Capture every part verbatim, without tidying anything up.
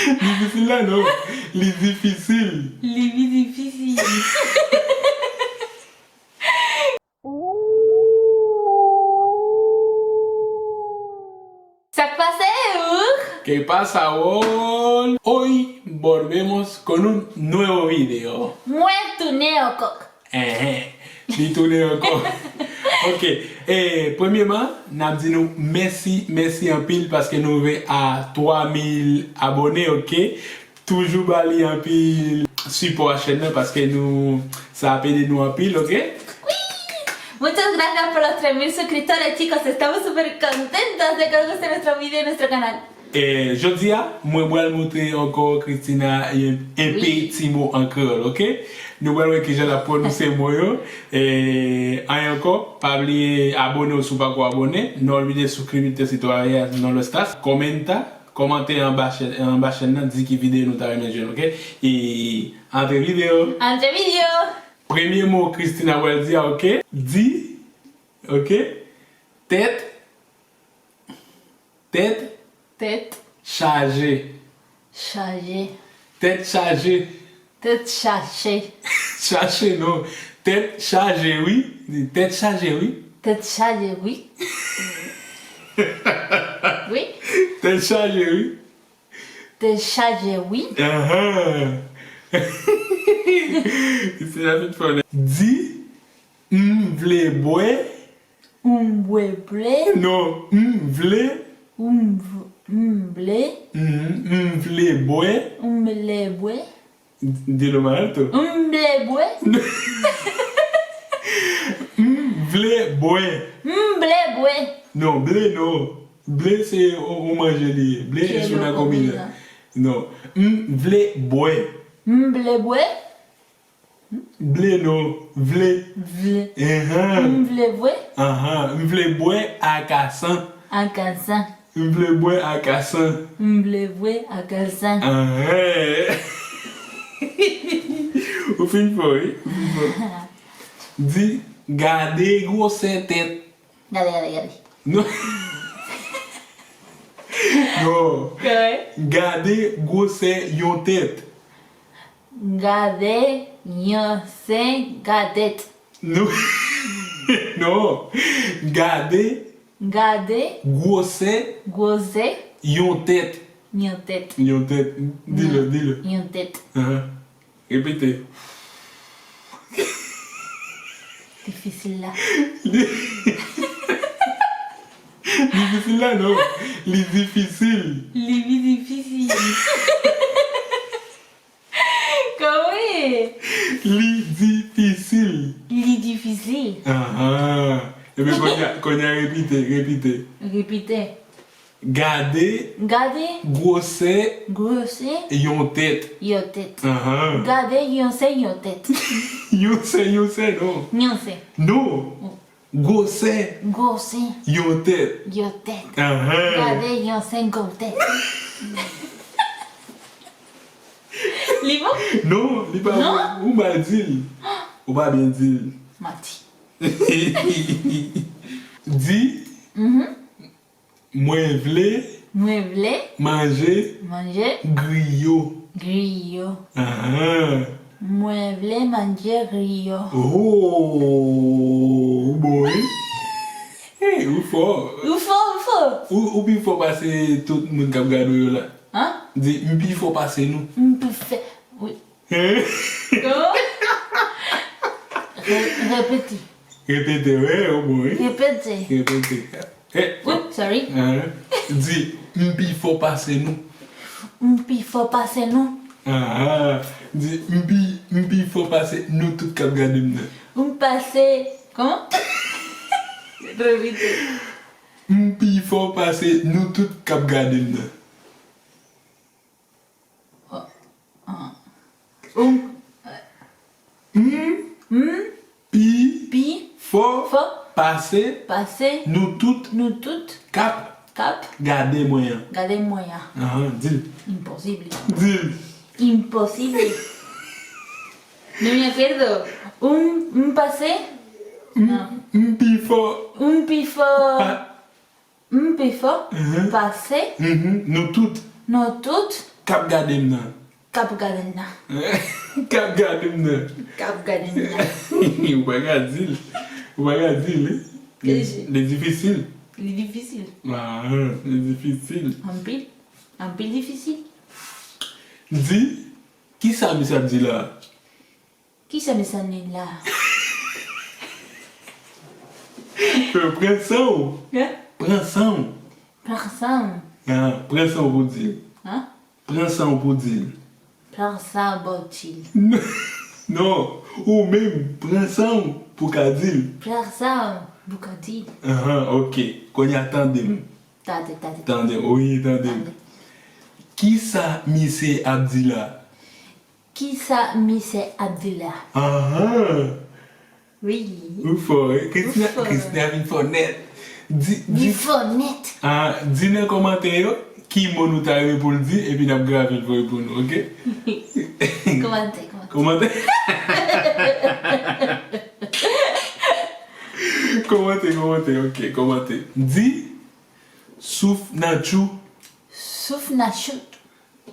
Difisil la non. Li difisil. Li difisil. Sa k pase, Hugo? ¿Qué pasa, Wol? Hoy volvemos con un nuevo video. Mwen tounen ankò. Enhen, li tounen ankò. Ok, e, premyeman, n ap di nou mèsi, mèsi anpil paske nou rive a twa mil abòne, ok? Toujou ba li anpil sipò a chèn nan paske nou, sa ap ede nou anpil, ok? Muchas gracias por los tres mil suscriptores, chicos. Estamos súper contentos de que les guste nuestro video y nuestro canal. E, jodi a, mwen pral montre ankò Christina en, en Wi. Pe ti mo an kreyòl, ok? Nou pral wè kijan l ap pwononse mo yo. E, anyen ankò, pa bliye abòne w si w pako abòne. No olvide suscribirte si todavía no lo estás. Comenta, kòmante anba chèn, anba chèn nan, di ki videyo nou ta renmen jwenn, ok? E, antre videyo. Antre videyo. Premye mo Christina pral di a, ok? Di, ok? Tèt, tèt, Tèt. Chaje. Chaje. Tèt chaje. Tèt chaje. Chaje non. Tèt chaje, wi. Tèt chaje, wi. Tèt chaje, wi. Wi. Tèt chaje, wi. Tèt chaje, wi. Ahan. Se la fin fò. Di, m vle bwè. M bwè bwè. Non, m vle. M v-, m vle. Mhm, m vle bwè. M vle bwè. Dilo más alto. M vle bwè. M vle bwè. M vle bwè. Non, ble non. Ble se yon, yon manje li ye. Ble es una comida. Non. M vle bwè. M vle bwè. Ble non, vle. Vle. Enhen. M vle bwè. Ahan, m vle bwè akasan. Akasan. M vle bwè akasan. M vle bwè akasan. Ahan. Ou fin fò, wi. Ou fin fò. Di, gade gwosè tèt. Gade, gade, gade. Non. Non. Kè. Gade gwosè yon tèt. Gade yon sen gadèt. Non. Non. Gade. Gade. Gwosè. Gwosè. Yon tèt. Yon tèt. Yon tèt. Di le, di le. Yon tèt. Ahan. Repete. Difisil la. Difisil la, non. Li difisil. Li difisil. Kòman? Li difisil. Li difisil. Ahan. Ebyen, kounye a, kounye a, repete, repete. Repete. Gade. Gade. Gwosè. Gwosè. Yon tèt. Yon tèt. Ahan. Gade yon sè yon tèt. Yon sè, yon sè, non. Yon sè. Non. Gwosè. Gwosè. Yon tèt. Yon tèt. Ahan. Gade yon sè yon tèt. Li bon? Non, li pa bon. Non? Ou mal di l. Ou pa byen di l. Manti. Di. Mhm. Mwen vle. Mwen vle. Manje. Manje. Griyo. Griyo. Ahan. Mwen vle manje griyo. Oh, ou bon, wi. Hey, ou fò. Ou fò, ou fò. Ou, ou pi fò pase tout moun k ap gade w yo la. Hein? Di, m pi fò pase nou. M pi fè, wi. Hein? Kòman? Re-, repete. Repete, wi, ou bon, wi. Repete. Repete. Eh. Wi, sorry. Hein? Di, m pi fò pase nou. M pi fò pase nou. Ah, di, m pi, m pi fò pase nou tout k ap gade m nan. M pase, kòman? Repete. M pi fò pase nou tout k ap gade m nan. Oh, ah. Ou. M. M. Pi. Pi. Fò. Fò. Pase. Pase. Nou tout. Nou tout. K ap. K ap. Gade mwen an. Gade mwen an. Ahan, di l. Imposible. Di l. Imposible. No me acuerdo. Un, un pase. M, non. M pi fò. Un pi fò. Pa- M pi fò. Mhm. Pase. Mhm. Nou tout. Nou tout. K ap gade m nan. K ap gade m nan. K ap gade m nan. K ap gade m nan. Ou pa ka di l. Ou pa ka di l, wi. Li difisil. Li difisil. Ah, li difisil. Anpil. Anpil difisil. Di, kisa misye ap di la? Kisa misye ap di la? Pran san w. Pran san w. Pran san w. Ah, pran san w pou di l. Pran san w pou di l. Pran san w pou di l. Non, ou menm, pran san w pou ka di l. Pran san w pou ka di l. Ahan, ok. Kounye a tande m. Tande, tande. Tande, wi, tande m. Kisa misye ap di la? Kisa misye ap di la? Ahan. Wi. Ou fò, wi. Christina, Christina vin fò nèt. Di, di, vin fò nèt. Ah, di nan kòmantè yo ki mo nou ta renmen pou l di, epi n ap grave l voye pou nou, ok? Kòmantè, kòmantè. Kòmantè. Kòmantè, kòmantè, ok, kòmantè. Di, souf nan tchou. Souf nan tchou.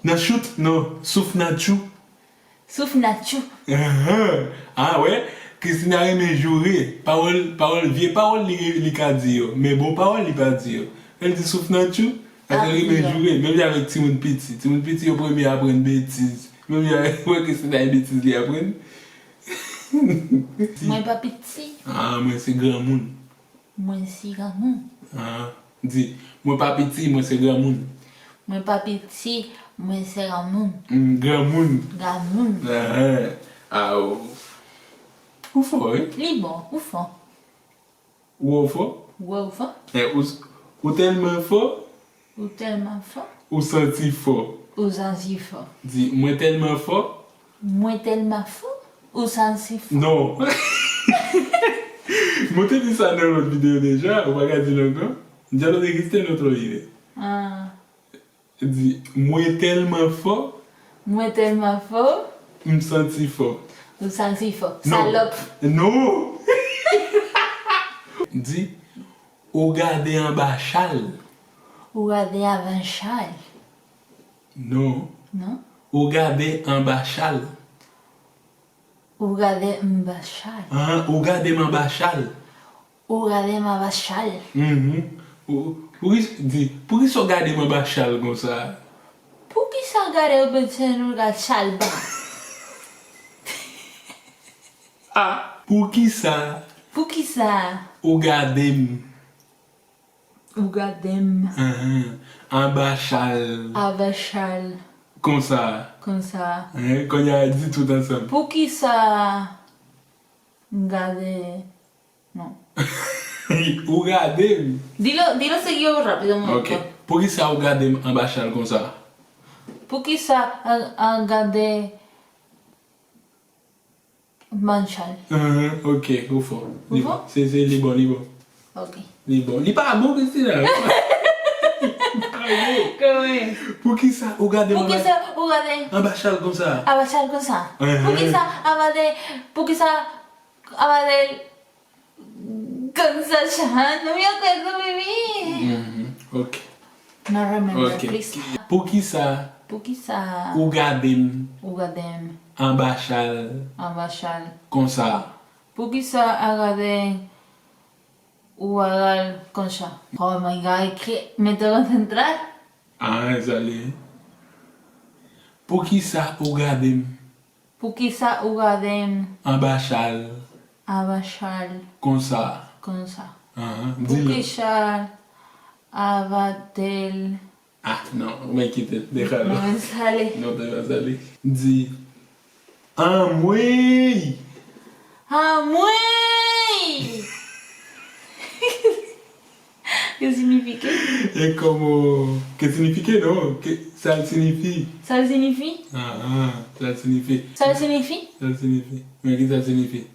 Nan chout, non, souf nan tchou. Souf nan tchou. Ahan. Ah, wè, Christina renmen joure. Pawòl, pawòl, vye pawòl li, li ka di yo. Men bon pawòl li pa di yo. Lè l di souf nan tchou, paske l renmen joure. Menm jan avèk timoun piti. Timoun piti yo premye aprann betiz. Menm jan avèk, wè, Christina, e betiz li aprann. Mwen pa piti. Ah, mwen se granmoun. Mwen se granmoun. Ah, di, mwen pa piti, mwen se granmoun. Mwen pa piti, mwen se granmoun. Mm, granmoun. Granmoun. Ahan. Ah, ou, ou fò, wi. Li bon, ou fò. Ou fò? Ou fò? Eh, ou, ou tèlman fò. Ou tèlman fò. Ou santi fò. Ou santi fò. Di, mwen tèlman fò. Mwen tèlman fò. Ou santi fò. Non. Mwen te di sa nan lòt videyo deja, ou pa ka di l ankò. Ya lo dijiste en otro video. Ah. Di, mwen tèlman fò. Mwen tèlman fò. M santi fò. Ou santi fò. Non. Salòp. Non. Di, ou gade anba chal. Ou gade anba chal. Non. Non. Ou gade anba chal. Ou gade anba chal. Ah, ou gade m anba chal. Ou gade m anba chal. Mhm. Ou, poukisa, di, poukisa w gade m anba chal konsa? Poukisa w gade w bezwen nou gade chal ba? Ah, poukisa? Poukisa? Ou gade m. Ou gade m. Ahan. Anba chal. Anba chal. Konsa. Konsa. Hein, kounye a di tout ansanm. Poukisa m gade, non. Ou gade m. Di l, di l serye rapidman. Ok. Poukisa ou gade m anba chal konsa? Poukisa an, an gade Manchal. Ahan, ok, ou fò. Ou fò? Se, se, li bon, li bon. Ok. Li bon. Li pa bon, Christina. Li pa bon. Kòman? Poukisa ou gade m anba, poukisa ou gade anba chal konsa? Anba chal konsa. Ahan. Poukisa anba de, poukisa anba de konsa, chan? Nou yo kwè nou, mimi. Mhm, ok. Nan remember, ok, please. Poukisa, poukisa ou gade m, ou gade m anba chal, anba chal konsa? Poukisa a gade ou alal konsa? Oh my God, que me tengo que concentrar. Ah, sa li. Poukisa ou gade m? Poukisa ou gade m anba chal, anba chal konsa? Konsa. Ahan, di l. Poukisa anba de Ah, non, mwen kite l. Deja l. Non, men sale. Non, deja sale. Di, anmwey! Anmwey! Que signifique? E kòman, que signifique, non? Que, sa l siyifi? Sa l siyifi? Ah, ah, sa l siyifi. Sa l siyifi? Sa l siyifi. Men ki sa l siyifi?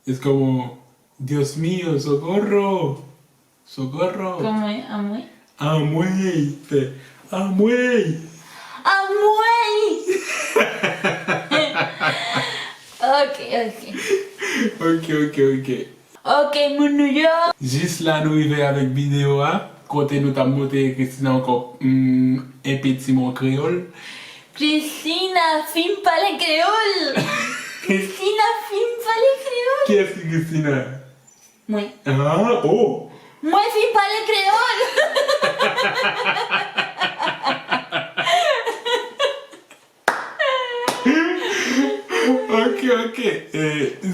Es como, Dios mío, socorro! Socorro! Kòman e? Anmwey? Anmwey! Fè, anmwey! Anmwey! Ok, ok. Ok, ok, ok. Ok, moun nou yo. Jis la nou rive avèk videyo a. Kote nou t ap montre Christina ankò, hmm, enpe ti mo kreyòl. Christina, fin pale kreyòl! Christina, fin pale kreyòl! Kiyès ki Christina? Mwen. Ah, oh! Mwen fin pale kreyòl! Ok, ok. E,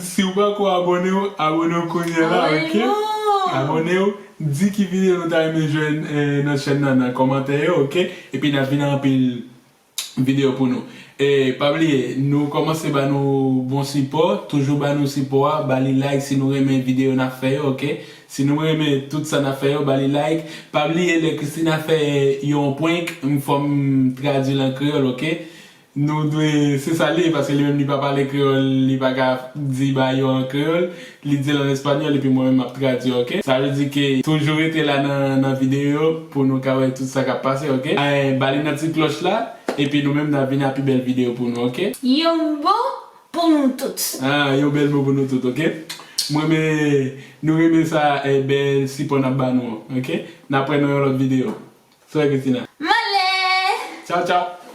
si w pako abòne w, abòne w kounye a la, ok? Abòne w. Di ki videyo nou ta renmen jwenn, e, nan chèn nan, nan kòmantè yo, ok? Epi n ap vin ak anpil videyo pou nou. E, pa bliye, nou kòmanse ba nou bon sipò, toujou ba nou sipò a, ba li like si nou renmen videyo n ap fè yo, ok? Si nou renmen tout sa n ap fè yo, ba li like. Pa bliye lè Christina fè yon prank, m fò m tradui l an kreyòl, ok? Nou dwe, se sa l ye, paske li menm li pa pale kreyòl, li pa ka di ba yo an kreyòl, li di l an espanyòl, epi mwen menm m ap tradui, ok? Sa vle di ke toujou rete la nan, nan videyo pou nou ka wè tout sa k ap pase, ok? Eh, ba li nan ti klòch la, epi nou menm n ap vin ak pi bèl videyo pou nou, ok? Yon bon pou nou tout. Ah, yon bèl mo pou nou tout, ok? Mwen, men, nou renmen sa, eh, bèl sipò n ap ba nou an, ok? N ap wè nan yon lòt videyo. Sè Christina. M ale! Tchaw, tchaw!